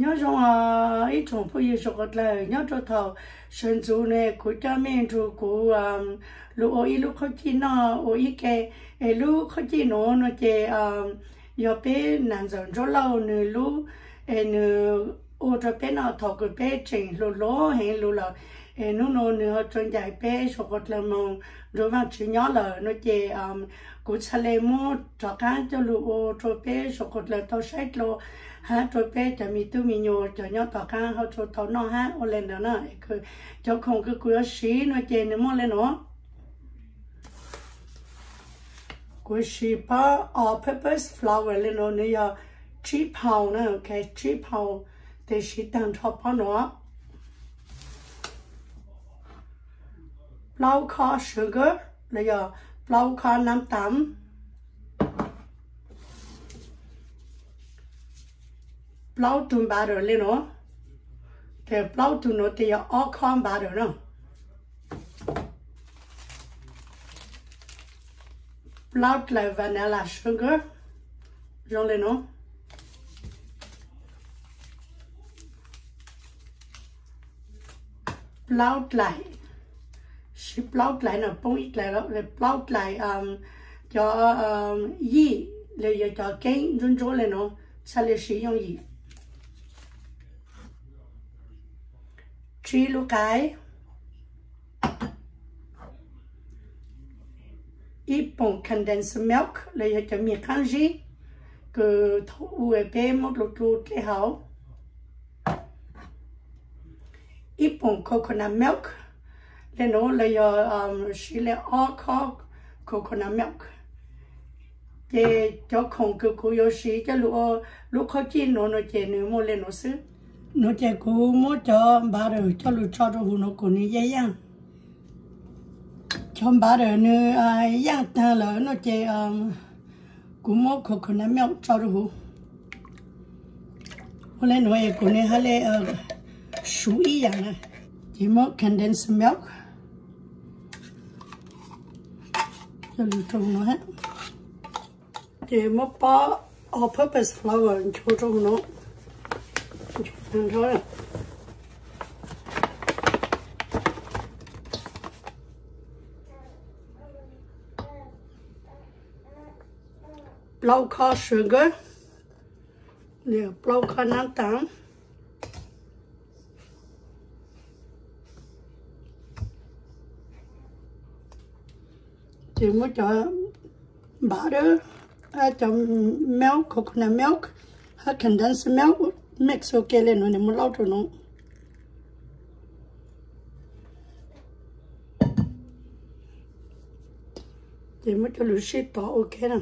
Nyob zoo os ib tsoom phooj ywg suav qhuav dlawg, nyob rau thaum sawv ntxuv ne kuv coj mej nrug kuv lug ua ib lub qhaub cij noj ua ib ke. Es lub qhaub cij nuav no ces yog peb nam ntxawm Ntsuab Lauj nws lub, es nws ua rau peb noj thaum kws peb tseem hluas hluas heev lug lawm. Es hnub no nws ho tau ncaim peb suav qhuav dlawg moog nrug Vaajtswv nyob lawm no ces kuv txhad le muab rov qaab coj lug ua rau peb suav qhuav dlawg tau saib dlua hab rau peb cov me tub me nyuam cov nyob tom qaab ho tau noj hab ua le ntawd na. Cov khoom kws kuv yuav siv no ces nws muaj le nuav. Kuv siv pob all purpose flour le nuav, nws yog tsib phaus na, tsib phaus, tes siv taag nrho pob nuav. Plaub khob sugar los yog plaub khob naab taam. Plaub tug butter le nuav, tes plaub tug nuav tes yog ob khob butter na. Plaub dlaim vanilla sugar zoo le nuav. Plaub dlaim, siv plaub dlaim no, poob ib dlaim, plaub dlaim cov yij los yog cov keeb ntsuab ntsuab le nuav, txhad le siv yooj yim. Tsib lub qaib, ib poom condensed milk los yog cov mig qaab zib kws thaum u peb muab dlu dlu dlej hauv, ib poom coconut milk le nuav los yog siv le ob khob coconut milk. Ces cov khoom kws kuv yuav siv coj lug ua lub qhaub cij nuav no ces nws muaj le nuav xwb. No ces kuv muab cov butter coj lug tso rau huv nuav kuas nws yaaj yaaj. Cov butter nws yaaj taag lawm no ces kuv muab coconut milk tso rau huv. Ua le nuav es kuas nws hab le suv ib yaam na. Ces muab condensed milk coj lug rau huv nuav hab. Ces muab pob all purpose flour nchuav rau huv nuav. Plaub khob sugar, plaub khob naab taam. Ces muab cov butter, cov milk, coconut milk hab condensed milk mix ua ke le nuav, nws muab laub rau nuav. Ces muab coj lug sib tov ua ke na.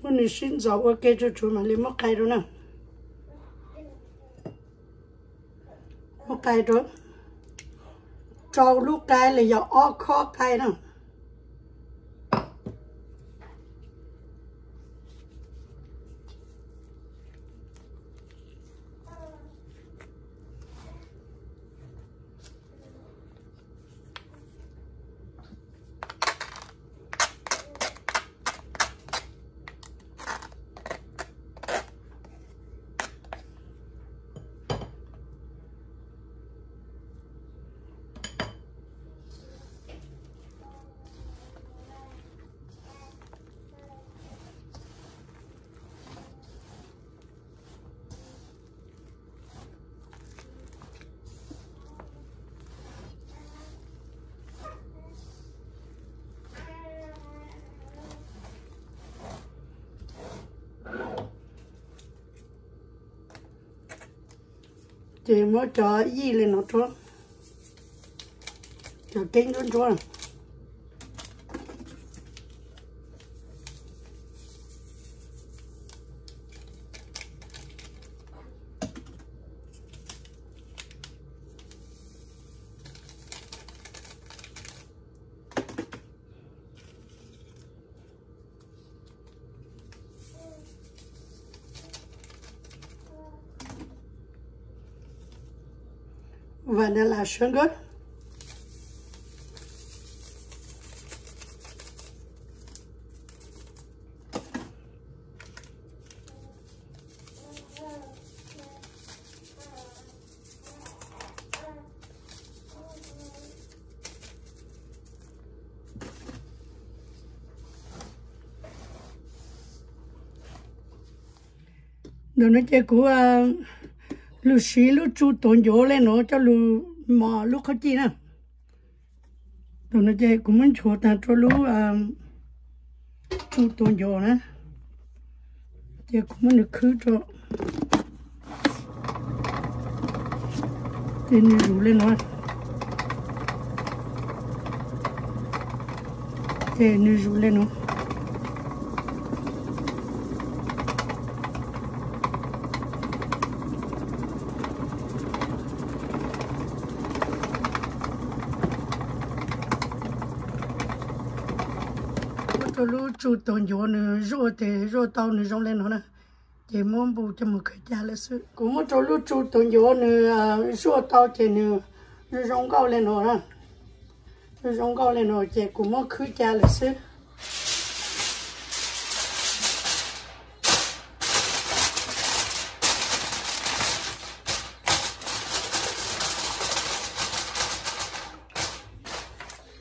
Muab nws sib ntxov ua ke tsuag tsuag mam li muab qai rau na. Muab qai rau, rau lub qaib los yog ob khob qaib na. Ces muab cov yij le no rau, cov keeb ntsuab ntsuab. vanilla sugar. Ntawm no ces kuv lug siv lub tsu tuav ncuav le nuav coj lug mos lub qhov cij na. Ntawm no ces kuv muab nchuav taag rua lub tsu tuav ncuav na, ces kuv muab nws khwb rua, ces nws zuj le nuav, ces nws zuj le nuav. Muab rua lub tsu tuav ncuav nws zuaj, tes zuaj tau nws zoo le nuav na, ces muab npu coj moog khwb ca lawm xwb. Kuv muab rua lub tsu tuav ncuav nws zuaj tau ces nws zoo zoo nkauj le nuav na, zoo zoo nkauj le nuav ces kuv muab khwb ca lawm xwb.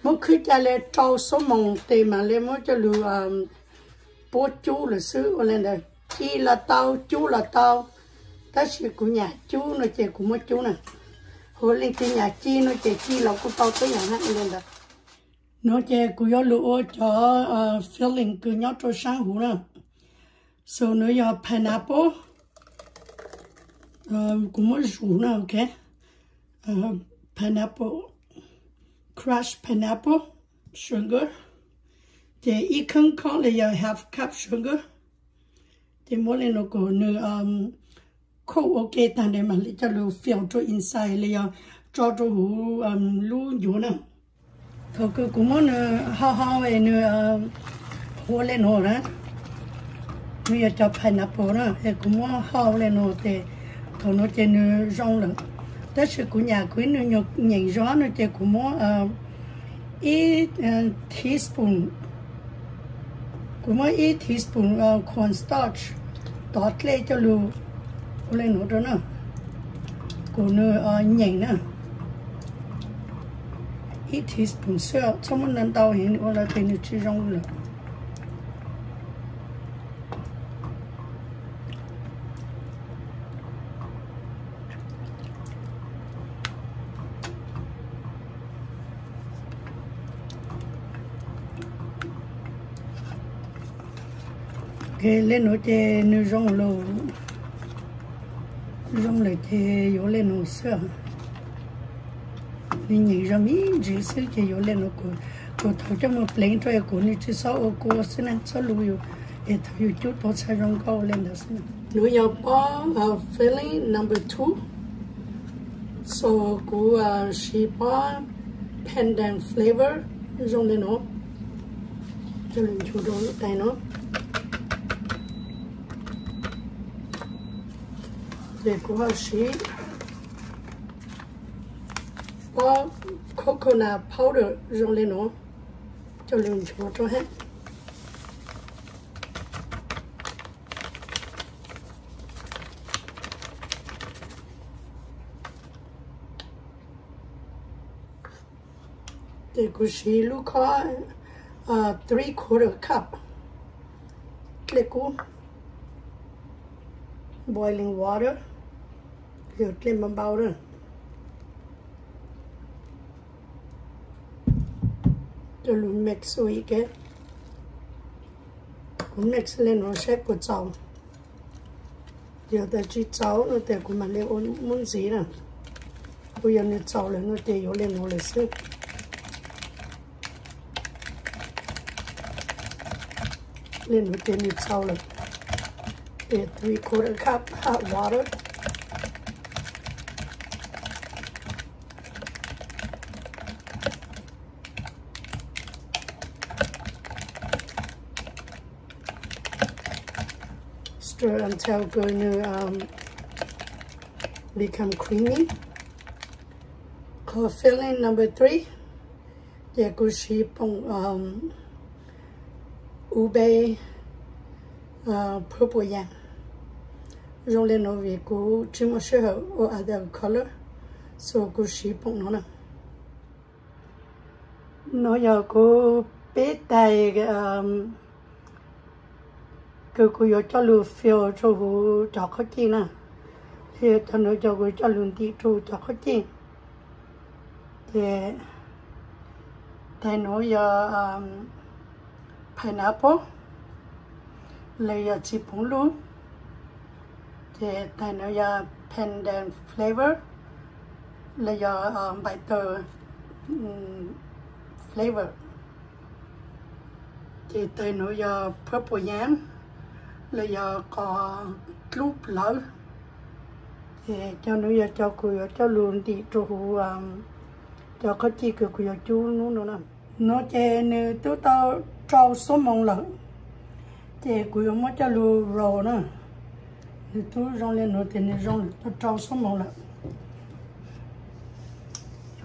Muab khwb ca le rau xuab moos tes mam le muab coj lug puab cub lawm xwb. Ua le ntawd ci los tau, cub los tau, tab sis kuv nyam cub no ces kuv muab cub na. Ua leej twg nyam ci no ces ci los kuj tau tuab yam na. Ua le ntawd, no ces kuv yuav lug ua cov filling kws nyob rua saab huv na. So nws yog pineapple, kuv muab zuj na, ok. Pineapple, crush pineapple, sugar, ces ib kheeb khob le yog half cup sugar, ces muab le nuav kuas nws cook ua ke taag le mam le coj lug fill rua inside le yog tso rua huv lub ncuav na. Thaum kws kuv muab nws hau hau es nws huv le nuav na, nws yog cov pineapple na, es kuv muab hau le nuav tes thaum nuav ces nws zoo lawm. Tab sis kuv nyam kuv ib nws nyeem zoo no ces kuv muab ib teaspoon, kuv muab ib teaspoon corn starch tov dlej coj lug ua le nuav rua na, kuas nws nyeem na. Ib teaspoon xwb, txhob muab ntau ntau heev, nws ua le tes nws tsis zoo lawm. Ok, le nuav ces nws zoo lawm, zoo lawm ces yuav le nuav xwb. Nws nyeem zoo me ntsis xwb ces yuav le nuav, kuas thaum coj moog pleev rua es kuas nws tsis txhob ua kua xwb na, txhob lug yus, es thaum yus cub tuav txhaj zoo nkauj le ntawd xwb. Nuav yog pob filling number two, so kuv siv pob pandan flavor zoo le nuav, coj lug nchuav rua lub tais nuav. Ces kuv ho siv pob coconut powder zoo le nuav, coj lug nchuav rua hab. Ces kuv siv lub khob three quarter cup dlej kub, boiling water, yog dlej npau npau na, coj lug mix ua ib ke. Kuv mix le nuav saib puas txaus. Yog tas tsis txaus no tes kuv mam le ua muab ntxiv na. Kuv yog nws txaus lawm no ces yuav le nuav lawm xwb. Le nuav ces nws txaus lawm. Ces three quarter cup hot water. Stir until kws nws become creamy. Qhov filling number three, ces kuv siv poom ub peb purple yam. Zoo li no vim kuv tsis muaj sij hawm ua other color, so kuv siv poom no na. No yog kuv peb tais kws kuv yuav coj lug fill rua huv cov qhob cij na. Li cov nuav cov kuv coj lug ntim rua huv cov qhob cij. Ces tais nuav yog pineapple, los yog txiv poov lug. Ces tais nuav yog pandan flavor, los yog npais taws flavor. Ces tais nuav yog purple yam, los yog qos dlub plawv. Ces cov nuav yog cov kuv yuav coj lug ntim rua huv cov qhob cij kws kuv yuav cub nub nuav na. Nuav ces nwg tub tau rau xuab moos lawm, ces kuv yuav muab coj lug roll na. Nwg tub zoo li nuav ces nwg zoo tau rau xuab moos lawm.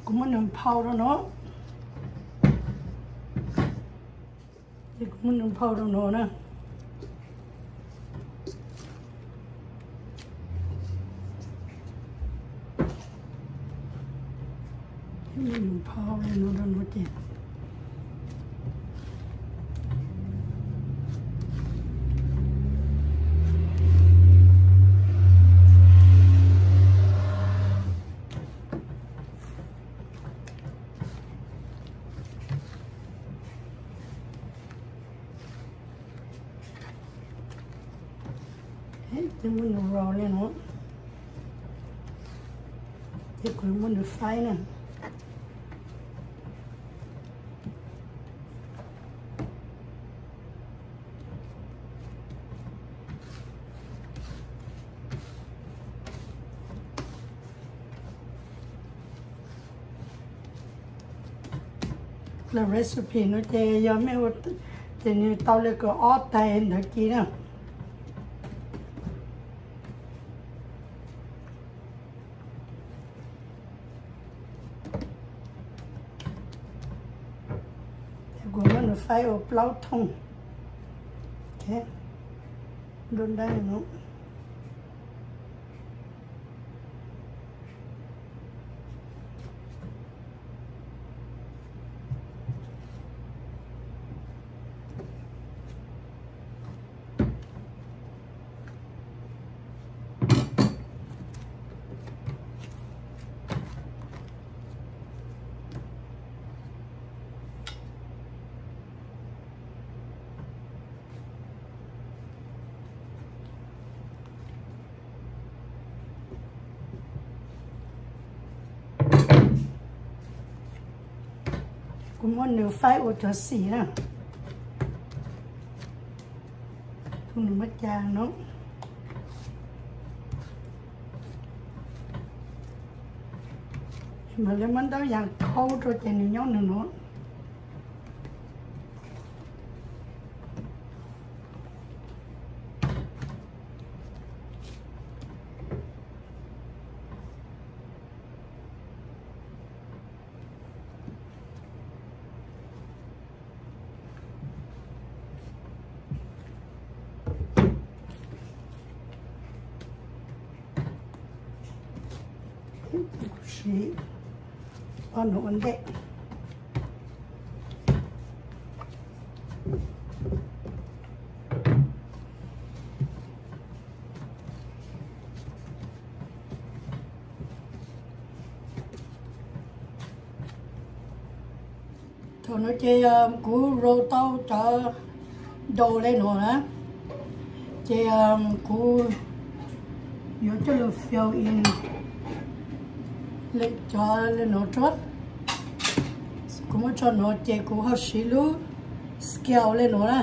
Kuv muab nwg nphau rua nuav. Ces kuv muab nwg nphau rua nuav na. Nphau rua nuav rua nuav ces Ces muab nws roll li no, ces kuv muab nws faib na. Lub recipe no ces yog mej ua ces nws tau li kaum ob tais ntawd ci na. Ces kuv muab nws faib ua plaub thooj. Nrub nrab no. Kuv muab nws faib ua cov xim na. Kuv nws muab ca no. Mam li muab ntaub yas khaub rau ces nws nyob nws no. Siv ob nus ua ntej. Thaum no ces kuv roll tau cov dough li no na, ces kuv yuav coj lug fill in cov li no rua. Kuv muab tso no ces kuv ho siv lub scale li no na.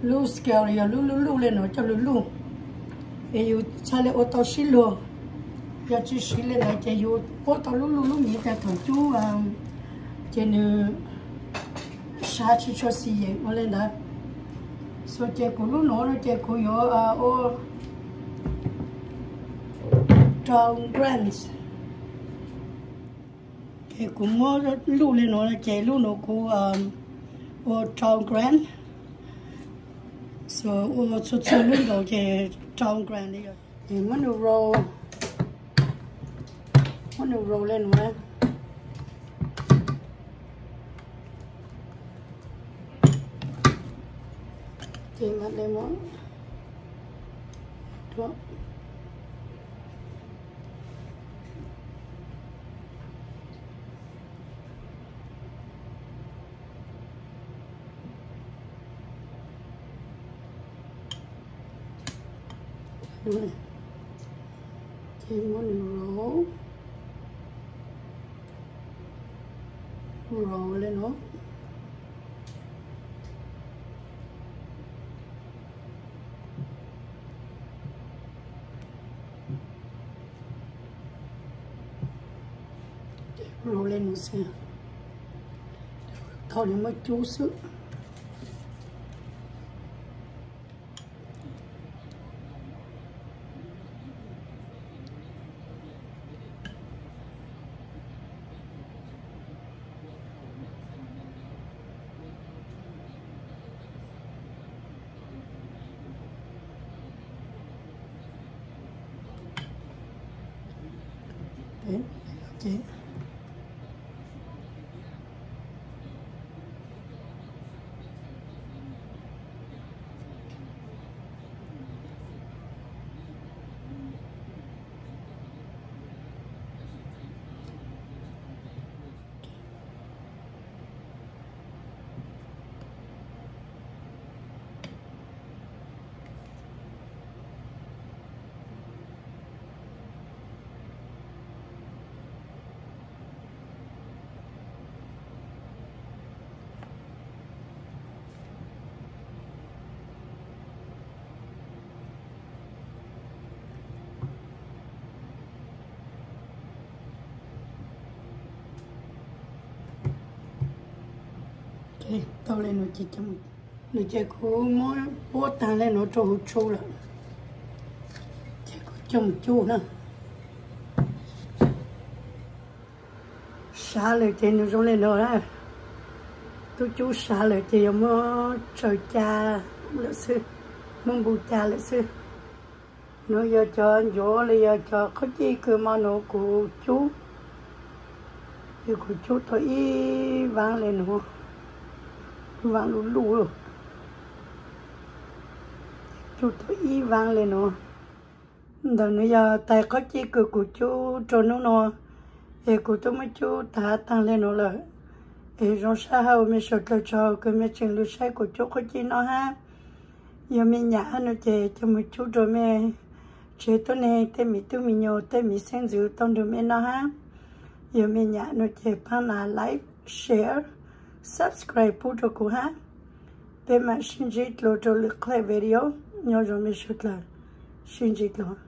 Lub scale yog lub lub luj li no coj lug luj, es yus txhaj li ua tau sib luag. Yog tsis siv li ntawd ces yus puab tau lub luj lub miv tas thaum cub ces nws sav tsis tshua xis yeem ua li ntawd. So ces kuv lub nuav no ces kuv yuav ua rau grams. Es kuv muab luj li nuav ces lub nuav kuv ua rau gram, so ua txhua txhua lub nkaus ces rau gram li. Es muab nws roll, muab nws roll li nuav. Ces mam li muab rau. Ces muab nws roll, roll li no. Roll li no xwb, thaum nws muab cub xwb. Tau li no ces, no ces kuv muab puab taag li no rau huv tshu lawm, ces kuv coj mus cub na. Sav lawm ces nws zoo li no na. Tub cub sav lawm ces yuav muab tsaws ca lawm xwb, muab npu ca lawm xwb. Nuav yog cov ncuav los yog cov qhaub cij kws mo nuav kuv cub, yog kuv cub tau ib vaab li nuav, vaab luj luj, cub tau ib vaab li nuav. Ntawm nuav yog tais qhaub cij kws kuv cub rau nub nua, es kuv tub muab cub taag taag li nuav lawm. Es zoo sab hab ua mej suav dlawg tsaug kws mej tseem lug saib kuv cub qhaub cij noj hab. Yog mej nyam no ces coj mus cub rau mej tsev tuab neeg, tej miv tub miv nyuas, tej miv xeeb ntxwv tau nrug mej noj hab. Yog mej nyam no ces paab nav like, share, subscribe pub rau kuv hab. Peb mam sib ntsib dlua rau lwm qhov video. Nyob zoo mej suav dlawg, sib ntsib dlua.